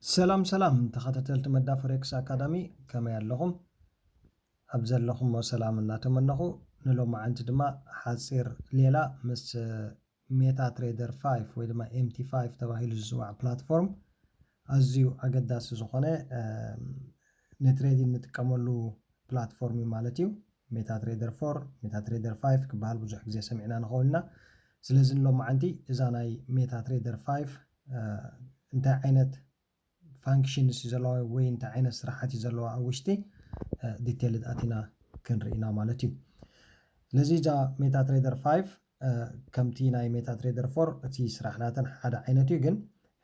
ሰላም ሰላም ተኸታተልቲ መዳ ፎሬክስ ኣካዳሚ፣ ከመይ ኣለኹም? ኣብ ዘለኹሞ ሰላም እናተመነኹ፣ ንሎማዓንቲ ድማ ሓፂር ሌላ ምስ ሜታ ትሬደር ፋይቭ ወይ ድማ ኤምቲ ፋይቭ ተባሂሉ ዝፅዋዕ ፕላትፎርም፣ ኣዝዩ ኣገዳሲ ዝኾነ ንትሬዲንግ ንጥቀመሉ ፕላትፎርም እዩ ማለት እዩ። ሜታ ትሬደር ፎር፣ ሜታ ትሬደር ፋይቭ ክበሃል ብዙሕ ግዜ ሰሚዕና ንኸውን ኢና። ስለዚ ንሎማዓንቲ እዛ ናይ ሜታ ትሬደር ፋይቭ እንታይ ዓይነት ፋንክሽንስ እዩ ዘለዋ ወይ እንታይ ዓይነት ስራሓት እዩ ዘለዋ ኣብ ውሽጢ ዲቴይል ኣቲና ክንርኢ ኢና ማለት እዩ። ስለዚ እዛ ሜታ ትሬደር ፋይቭ ከምቲ ናይ ሜታ ትሬደር ፎር እቲ ስራሕ ናተን ሓደ ዓይነት እዩ፣ ግን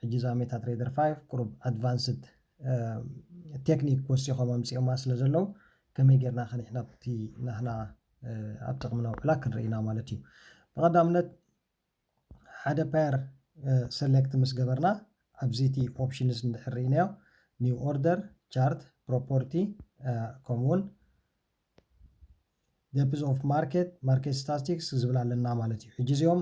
ሕጂ እዛ ሜታ ትሬደር ፋይቭ ቁሩብ ኣድቫንስድ ቴክኒክ ወሲኾም ኣምፂኦማ ስለ ዘለዉ ከመይ ጌርና ከኒሕና ኣብቲ ናህና ኣብ ጥቕሚ ነውዕላ ክንርኢ ኢና ማለት እዩ። ብቐዳምነት ሓደ ፔር ሰሌክት ምስ ገበርና ኣብዚ እቲ ኦፕሽንስ እንድሕር ርኢናዮ ኒው ኦርደር፣ ቻርት፣ ፕሮፖርቲ ከምኡውን ደፕዝ ኦፍ ማርኬት፣ ማርኬት ስታስቲክስ ዝብል ኣለና ማለት እዩ። ሕጂ እዚኦም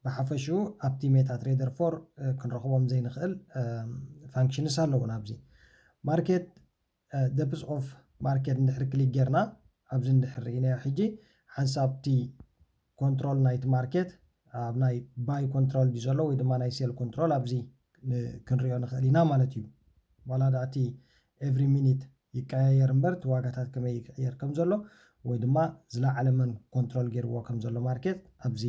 ብሓፈሽኡ ኣብቲ ሜታ ትሬደር ፎር ክንረኽቦም ዘይንኽእል ፋንክሽንስ ኣለዉን ኣብዚ ማርኬት ደፕዝ ኦፍ ማርኬት እንድሕር ክሊክ ጌርና ኣብዚ እንድሕር ርኢናዮ ሕጂ ሓንሳብ እቲ ኮንትሮል ናይቲ ማርኬት ኣብ ናይ ባይ ኮንትሮል ድዩ ዘሎ ወይ ድማ ናይ ሴል ኮንትሮል ኣብዚ ክንሪኦ ንኽእል ኢና ማለት እዩ። ዋላ ዳ እቲ ኤቭሪ ሚኒት ይቀያየር እምበር እቲ ዋጋታት ከመይ ይቅየር ከም ዘሎ ወይ ድማ ዝለዓለ መን ኮንትሮል ገይርዎ ከም ዘሎ ማርኬት ኣብዚ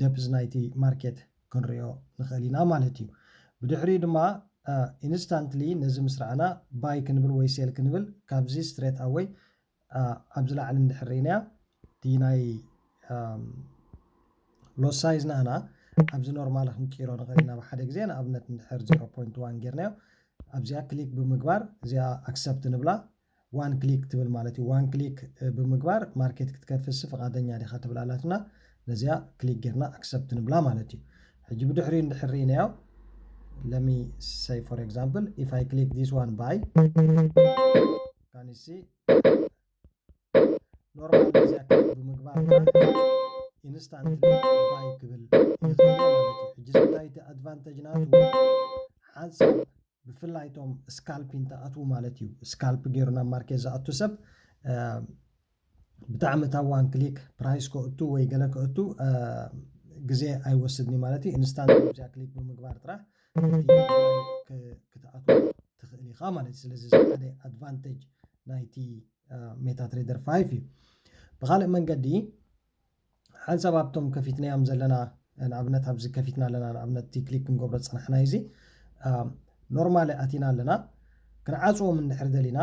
ደፕዝ ናይቲ ማርኬት ክንሪኦ ንኽእል ኢና ማለት እዩ። ብድሕሪኡ ድማ ኢንስታንትሊ ነዚ ምስ ረኣና ባይ ክንብል ወይ ሴል ክንብል ካብዚ ስትሬት ኣወይ ኣብዚ ላዕሊ እንድሕር ርኢናያ እቲ ናይ ሎስ ሳይዝ ናህና ኣብዚ ኖርማል ክንቅይሮ ንኽእል ኢና ብሓደ ግዜ። ንኣብነት እንድሕር ዜሮ ፖይንት ዋን ጌርናዮ ኣብዚኣ ክሊክ ብምግባር እዚኣ ኣክሰፕት ንብላ። ዋን ክሊክ ትብል ማለት እዩ። ዋን ክሊክ ብምግባር ማርኬት ክትከፍትሲ ፍቓደኛ ዲኻ ትብል ኣላትና። ነዚኣ ክሊክ ጌርና ኣክሰፕት ንብላ ማለት እዩ። ሕጂ ብድሕሪኡ እንድሕር ርኢናዮ let me say for example if I click this one buy can you see ኖርማል ነዚኣ ክሊክ ብምግባር ኢንስታንትሊ ባይ ክብል ይኽእል ማለት እዩ። ሕጂ እንታይ እቲ ኣድቫንቴጅ ናቱ ሓንሳብ ብፍላይ እቶም ስካልፕ እንተኣትዉ ማለት እዩ። ስካልፕ ገይሩ ናብ ማርኬት ዝኣቱ ሰብ ብጣዕሚ እታ ዋን ክሊክ ፕራይስ ከእቱ ወይ ገለ ከእቱ ግዜ ኣይወስድን ማለት እዩ። ኢንስታንት እዚኣ ክሊክ ብምግባር ጥራሕ ክትኣቱ ትኽእል ኢኻ ማለት እዩ። ስለዚ ሓደ ኣድቫንቴጅ ናይቲ ሜታ ትሬደር ፋይቭ እዩ። ብካልእ መንገዲ ሓንሳብ ኣብቶም ከፊትናዮም ዘለና ንኣብነት ኣብዚ ከፊትና ኣለና ንኣብነት እቲ ክሊክ ክንገብሮ ዝፀናሕና እዚ ኖርማሊ ኣቲና ኣለና። ክንዓፅዎም እንድሕር ደሊና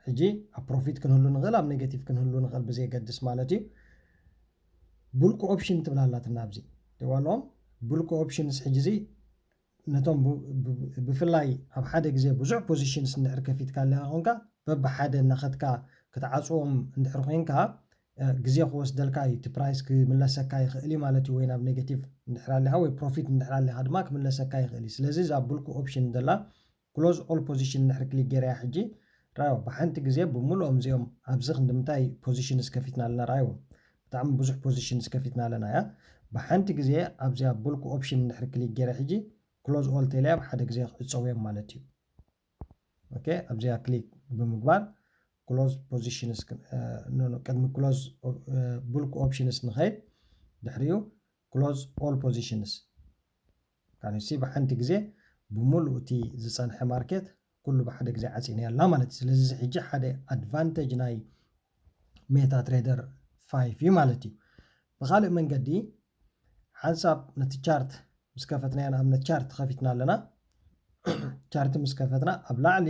ሕጂ ኣብ ፕሮፊት ክንህሉ ንኽእል ኣብ ኔጌቲቭ ክንህሉ ንኽእል ብዘየገድስ ማለት እዩ። ቡልክ ኦፕሽን ትብል ኣላትና ኣብዚ ደዋሎም ቡልክ ኦፕሽንስ ሕጂ እዚ ነቶም ብፍላይ ኣብ ሓደ ግዜ ብዙሕ ፖዚሽንስ እንድሕር ከፊትካ ኣለካ ኮንካ በብሓደ እናኸድካ ክትዓፅዎም እንድሕር ኮይንካ ግዜ ክወስደልካ እዩ። እቲ ፕራይስ ክምለሰካ ይኽእል እዩ ማለት እዩ። ወይ ናብ ኔጌቲቭ እንድሕር ኣለካ ወይ ፕሮፊት እንድሕር ኣለካ ድማ ክምለሰካ ይኽእል እዩ። ስለዚ እዛ ቡልክ ኦፕሽን ዘላ ክሎዝ ኦል ፖዚሽን እንድሕር ክሊክ ገይረያ ሕጂ ራዮ ብሓንቲ ግዜ ብምሉኦም እዚኦም ኣብዚ ክንዲ ምንታይ ፖዚሽንስ ከፊትና ኣለና ራዮ ብጣዕሚ ብዙሕ ፖዚሽንስ ከፊትና ኣለና እያ። ብሓንቲ ግዜ ኣብዚኣ ቡልክ ኦፕሽን እንድሕር ክሊክ ገይረ ሕጂ ክሎዝ ኦል ተይለያ ብሓደ ግዜ ክዕፀው እዮም ማለት እዩ። ኦኬ ኣብዚኣ ክሊክ ብምግባር ክሎዝ ፖዚሽንስ ቅድሚ ክሎዝ ቡልክ ኦፕሽንስ ንኸይድ ድሕሪኡ ክሎዝ ኦል ፖዚሽንስ ካንሲ ብሓንቲ ግዜ ብምሉእ እቲ ዝፀንሐ ማርኬት ኩሉ ብሓደ ግዜ ዓፂና ኣላ ማለት እዩ። ስለዚ እዚ ሕጂ ሓደ ኣድቫንቴጅ ናይ ሜታ ትሬደር ፋይቭ እዩ ማለት እዩ። ብካልእ መንገዲ ሓንሳብ ነቲ ቻርት ምስ ከፈትናዮ ንኣብነት ቻርት ከፊትና ኣለና። ቻርት ምስ ከፈትና ኣብ ላዕሊ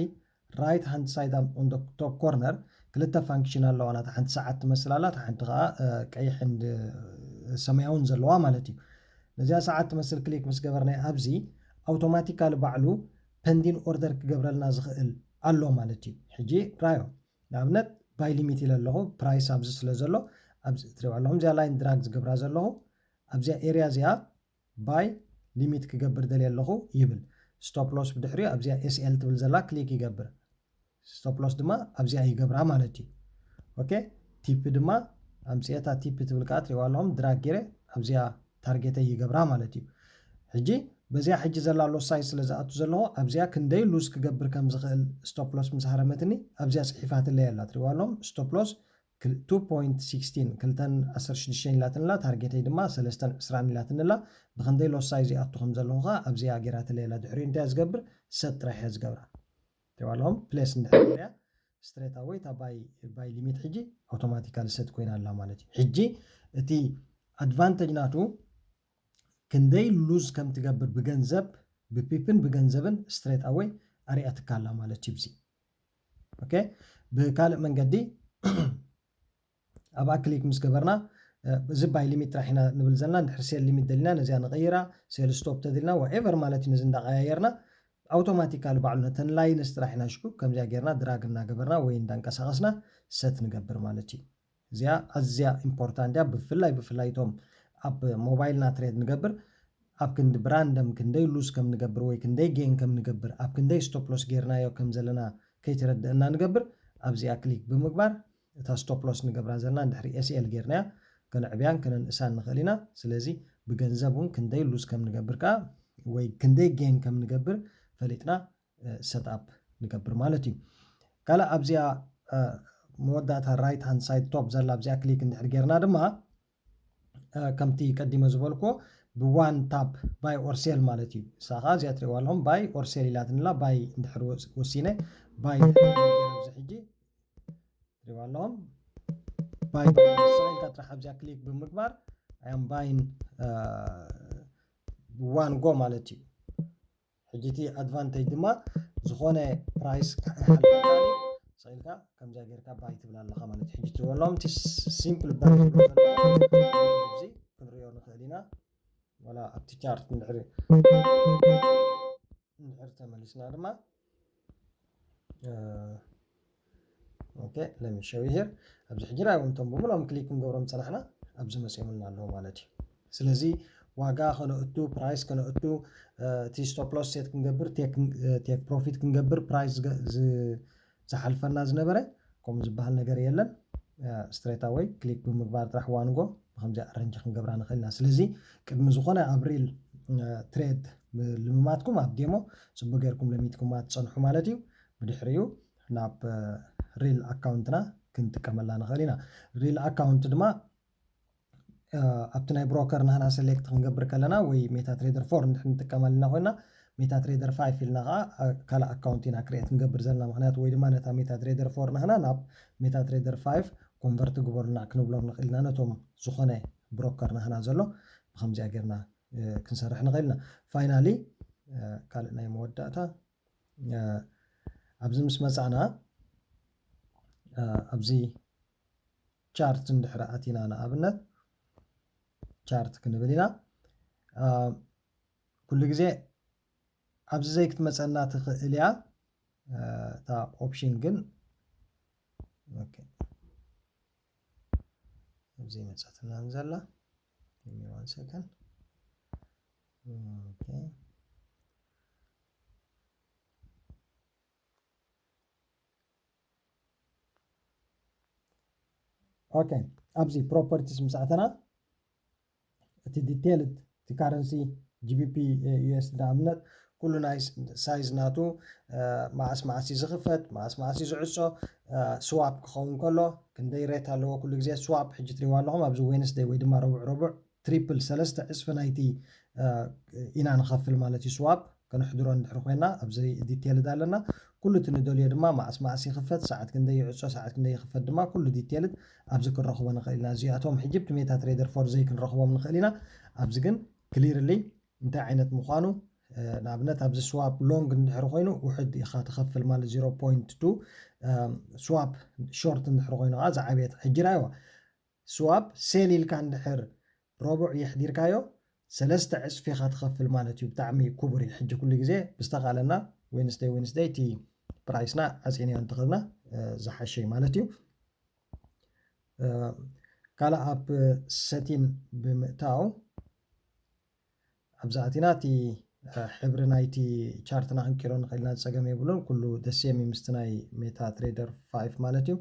ራይት ሃንድ ሳይድ ኦን ቶፕ ኮርነር ክልተ ፋንክሽን ኣለዋ። ናታ ሓንቲ ሰዓት ትመስል ኣላ፣ እታ ሓንቲ ከዓ ቀይሕን ሰማያውን ዘለዋ ማለት እዩ። ነዚኣ ሰዓት ትመስል ክሊክ ምስ ገበርናዮ ኣብዚ ኣውቶማቲካሊ ባዕሉ ፐንዲን ኦርደር ክገብረልና ዝኽእል ኣሎ ማለት እዩ። ሕጂ ራዮ ንኣብነት ባይ ሊሚት ኢለ ኣለኹ ፕራይስ ኣብዚ ስለ ዘሎ ኣብዚ ትሪዋ ኣለኹም እዚኣ ላይን ድራግ ዝገብራ ዘለኹ ኣብዚኣ ኤርያ እዚኣ ባይ ሊሚት ክገብር ደልየ ኣለኹ ይብል። ስቶፕ ሎስ ብድሕሪኡ ኣብዚኣ ኤስኤል ትብል ዘላ ክሊክ ይገብር። ስቶፕ ሎስ ድማ ኣብዚኣ ይገብራ ማለት እዩ። ኦኬ ቲፕ ድማ ኣምፅኤታ ቲፕ ትብል ከዓ ትሪዋ ኣለኹም ድራግ ገይረ ኣብዚኣ ታርጌተይ ይገብራ ማለት እዩ። ሕጂ በዚኣ ሕጂ ዘላ loss size ስለ ዝኣቱ ዘለኹ ኣብዚኣ ክንደይ lose ክገብር ከም ዝኽእል stop loss ምስ ሃረመትኒ ኣብዚኣ ጽሒፋትለይ ኣላ። ትሪእዋ ኣለኹም stop loss two point sixteen ክልተን ዓሰርተ ሽዱሽተን ኢላትንላ ታርጌተይ ድማ ሰለስተን ዕስራን ኢላትንላ ብክንደይ loss size ይኣቱ ከም ዘለኹ ከዓ ኣብዚኣ ገይራትለይ ኣላ። ድሕሪኡ እንታይ ዝገብር set ጥራሕ እያ ዝገብራ። ትሪእዋ ኣለኹም place እንድሕር ገይረያ straight away እታ buy buy limit ሕጂ automatically set ኮይና ኣላ ማለት እዩ። ሕጂ እቲ advantage ናቱ ክንደይ lose ከም ትገብር ብገንዘብ ብፒፕን ብገንዘብን straight away ኣሪኣትካ ኣላ ማለት እዩ። ብዚ okay ብካልእ መንገዲ ኣብኣ click ምስ ገበርና እዚ buy limit ጥራሕ ኢና ንብል ዘለና። እንድሕር sell limit ደሊና ነዚኣ ንቕይራ፣ sell stop ተደሊና whatever ማለት እዩ። ነዚ እንዳቐያየርና automatically ባዕሉ ነተን lines ጥራሕ ኢና ሽዑ ከምዚኣ ጌርና drag እናገበርና ወይ እንዳንቀሳቐስና set ንገብር ማለት እዩ። እዚኣ ኣዝያ important እያ። ብፍላይ ብፍላይ እቶም ኣብ mobile ና trade ንገብር ኣብ ክንዲ ብራንደም ክንደይ lose ከም ንገብር ወይ ክንደይ gain ከም ንገብር ኣብ ክንደይ stop loss ጌርናዮ ከም ዘለና ከይተረደእና ንገብር ኣብዚኣ click ብምግባር እታ stop loss ንገብራ ዘለና እንድሕሪ S L ጌርናያ ከነዕብያን ከነንእሳን ንኽእል ኢና። ስለዚ ብገንዘብ እውን ክንደይ lose ከም ንገብር ከዓ ወይ ክንደይ gain ከም ንገብር ፈሊጥና set up ንገብር ማለት እዩ። ካልእ ኣብዚኣ መወዳእታ right hand side top ዘላ ኣብዚኣ click እንድሕር ጌርና ድማ ከምቲ ቀዲመ ዝበልኩዎ ብ one tap buy or sell ማለት እዩ። እሳ ከዓ እዚኣ ትሪእዋ ኣለኹም buy or sell ኢላትንላ buy እንድሕር ወሲነ buy ኣብዚ ሕጂ ትሪእዋ ኣለኹም buy ኢልካ ጥራሕ ኣብዚኣ click ብምግባር I am buying one go ማለት እዩ። ሕጂ እቲ advantage ድማ ዝኾነ price ሓልፈካ ስቕ ኢልካ ከምዚኣ ጌርካ buy ትብል ኣለኻ ማለት እዩ። ሕጂ ትሪእዎ ኣለኹም እቲ simple buy እዚ ክንሪኦ ንኽእል ኢና። ዋላ ኣብቲ chart እንድሕር እንድሕር ተመሊስና ድማ okay let me show you here ኣብዚ ሕጂ ራእዎም እቶም ብምሎም click ክንገብሮም ዝፀናሕና ኣብዚ መፅኦምልና ኣለዉ ማለት እዩ። ስለዚ ዋጋ ከነእቱ price ከነእቱ እቲ stop loss set ክንገብር take profit ክንገብር price ዝሓልፈና ዝነበረ ከምኡ ዝበሃል ነገር የለን። Straight away click ብምግባር ጥራሕ one go ብከምዚ arrange ክንገብራ ንኽእል ኢና። ስለዚ ቅድሚ ዝኾነ ኣብ real trade ምልምማድኩም ኣብ demo ፅቡቅ ጌርኩም ለሚድኩማ ትፀንሑ ማለት እዩ። ብድሕሪኡ ናብ real account ና ክንጥቀመላ ንኽእል ኢና። Real account ድማ ኣብቲ ናይ broker ናህና select ክንገብር ከለና ወይ MetaTrader four እንድሕር ንጥቀም ኣለና ኮይና MetaTrader five ኢልና ከዓ ካልእ account ኢና create ክንገብር ዘለና። ምክንያቱ ወይ ድማ ነታ MetaTrader four ናህና ናብ MetaTrader five convert ግበሩልና ክንብሎም ንኽእል ኢና ነቶም ዝኾነ broker ናህና ዘሎ ብከምዚኣ ጌርና ክንሰርሕ ንኽእል ኢና። Finally ካልእ ናይ መወዳእታ ኣብዚ ምስ መጻእና ኣብዚ chart እንድሕር ኣቲና ንኣብነት chart ክንብል ኢና። ኩሉ ግዜ ኣብዚ ዘይክትመፀና ትኽእል እያ እታ option ግን ኣብዚ መፀትና ዘላ one second okay ኣብዚ properties ምስ ኣተና እቲ detailed እቲ currency GBP US ንኣብነት ኩሉ ናይ size ናቱ መዓስ መዓስ እዩ ዝኽፈት መዓስ መዓስ እዩ ዝዕጾ swap ክኸውን ከሎ ክንደይ rate ኣለዎ ኩሉ ግዜ swap ሕጂ ትሪእዋ ኣለኹም ኣብዚ Wednesday ወይ ድማ ረቡዕ ረቡዕ triple ሰለስተ ዕፅፊ ናይቲ ኢና ንኸፍል ማለት እዩ swap ከነሕድሮ እንድሕር ኮይና ኣብዚ detailed ኣለና ኩሉ እቲ ንደልዮ ድማ መዓስ መዓስ ይኽፈት ሰዓት ክንደይ ይዕጾ ሰዓት ክንደይ ይኽፈት ድማ ኩሉ detailed ኣብዚ ክንረኽቦ ንኽእል ኢና። እዚኣቶም ሕጂ ብቲ MetaTrader four ዘይክንረኽቦም ንኽእል ኢና። ኣብዚ ግን clearly እንታይ ዓይነት ምዃኑ ንኣብነት ኣብዚ swap long እንድሕር ኮይኑ ውሕድ ኢኻ ትኸፍል ማለት zero point two swap short እንድሕር ኮይኑ ከዓ ዝዓበየት ሕጂ ራይዋ swap sell ኢልካ እንድሕር ረቡዕ የሕዲርካዮ ሰለስተ ዕፅፊ ኢኻ ትኸፍል ማለት እዩ። ብጣዕሚ ክቡር እዩ። ሕጂ ኩሉ ግዜ ብዝተኻለና Wednesday Wednesday እቲ price ና ዓፂንዮ እንተኽልና ዝሓሸ እዩ ማለት እዩ። ካልእ ኣብ setting ብምእታው ኣብዚ ኣቲና እቲ ሕብሪ ናይቲ chart ና ክንቅይሮ ንኽእል ኢና፣ ዝፀገም የብሉን። ኩሉ the same እዩ ምስቲ ናይ MetaTrader five ማለት እዩ።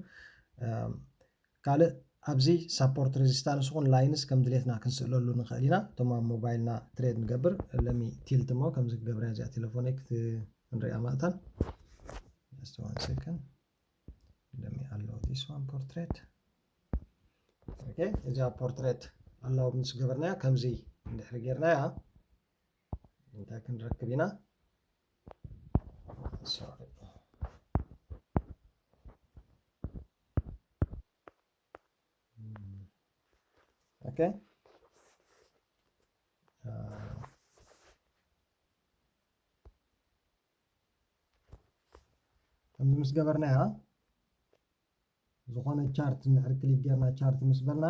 ካልእ ኣብዚ support resistance ይኹን lines ከም ድሌትና ክንስእለሉ ንኽእል ኢና። እቶም ኣብ ሞባይልና trade ንገብር ለሚ tilt እሞ ከምዚ ክገብራ እዚኣ ቴሌፎነይ ክትንሪኣ መእታን just one second let me allow this one portrait okay እዚኣ portrait allow ምስ ገበርናያ ከምዚ እንድሕሪ ጌርናያ እንታይ ክንረክብ ኢና okay ከምዚ ምስ ገበርናያ ዝኾነ chart እንድሕር click ጌርና chart ምስ በልና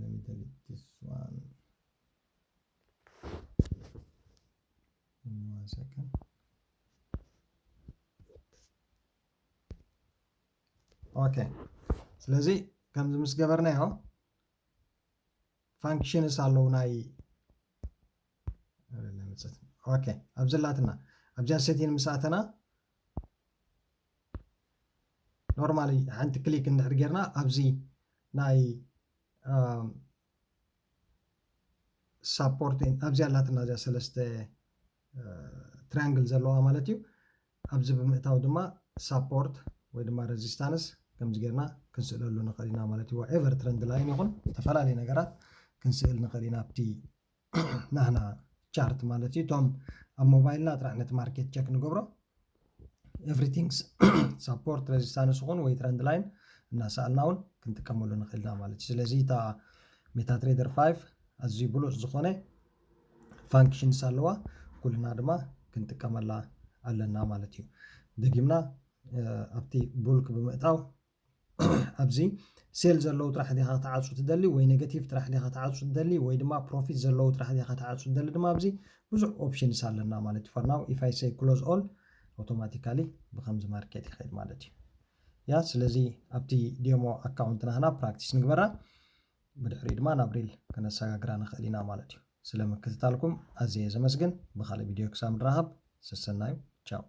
let me delete this one one second okay ስለዚ ከምዚ ምስ ገበርናዮ functions ኣለዉ ናይ okay ኣብዚ ላትና ኣብዚኣ setting ምስ ኣተና normally ሓንቲ click እንድሕር ጌርና ኣብዚ ናይ support ኣብዚ ኣላትና እዚኣ ሰለስተ triangle ዘለዋ ማለት እዩ ኣብዚ ብምእታው ድማ support ወይ ድማ resistance ከምዚ ጌርና ክንስእለሉ ንኽእል ኢና ማለት እዩ whatever trend line ይኹን ዝተፈላለዩ ነገራት ክንስእል ንኽእል ኢና ኣብቲ ናህና chart ማለት እዩ እቶም ኣብ ሞባይልና ጥራሕ ነቲ market check ንገብሮ everything support resistance ይኹን ወይ trend line እናሰኣልና እውን ክንጥቀመሉ ንኽእል ኢና ማለት እዩ ስለዚ እታ MetaTrader five ኣዝዩ ብሉፅ ዝኾነ functions ኣለዋ ኩልና ድማ ክንጥቀመላ ኣለና ማለት እዩ ደጊምና ኣብቲ bulk ብምእታው ኣብዚ sell ዘለዉ ጥራሕ ዲኻ ክትዓፁ ትደሊ ወይ negative ጥራሕ ዲኻ ክትዓፁ ትደሊ ወይ ድማ profit ዘለዉ ጥራሕ ዲኻ ክትዓፁ ትደሊ ድማ ኣብዚ ብዙሕ options ኣለና ማለት እዩ for now if I say close all automatically ብከምዚ market ይኸይድ ማለት እዩ ያ ስለዚ ኣብቲ demo account ናህና practice ንግበራ ብድሕሪኡ ድማ ናብ real ከነሰጋግራ ንኽእል ኢና ማለት እዩ ስለ ምክትታልኩም ኣዝየ ዘመስግን ብካልእ video ክሳብ ንራኸብ ሰሰናዩ ቻው